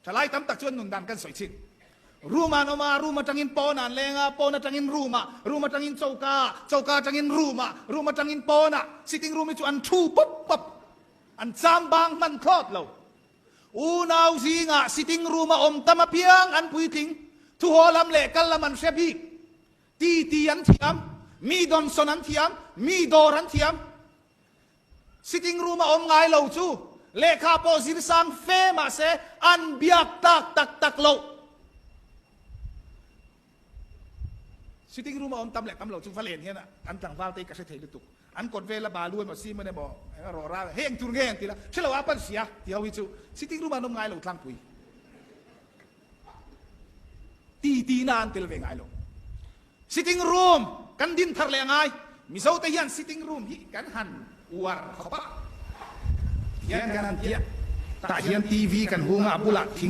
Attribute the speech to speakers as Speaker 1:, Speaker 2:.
Speaker 1: Thalai tam tak chuan nun dan kan sawi chin. Room ah an awm a, room atangin pawn ah an leng a, pawn atangin room ah, room atangin choka ah, choka atangin room ah, room atangin pawn ah, sitting room hi chu an thu pawp pawp, an cham bang hman thlawt lo. Unau zingah sitting room a awm tam apiang an puitling, thuhaw lam leh kal lam an hre bik, titi an thiam, mi dawnsawn an thiam, mi dawr an thiam. Sitting room a awm ngai lo chu lehkha pawh zir sang fe mahse an biak tak tak tak loh. Sitting room a awm tam leh tam lo chu va len hian an tlangval te hi ka hre thei lutuk. An kawt vela balu emaw cement emaw eng a rawh ral hei eng tur nge an ti la hre lo a pan sia ti ho hi chu sitting room ah an awm ngai lo tlangpui. Ti ti na an tel ve ngai lo. Sitting room kan din thar leh a ngai. Mizo te hian sitting room hi kan han uar khawp a. Hian kan han tiah. Tah hian TV kan hung a, a bulah thing.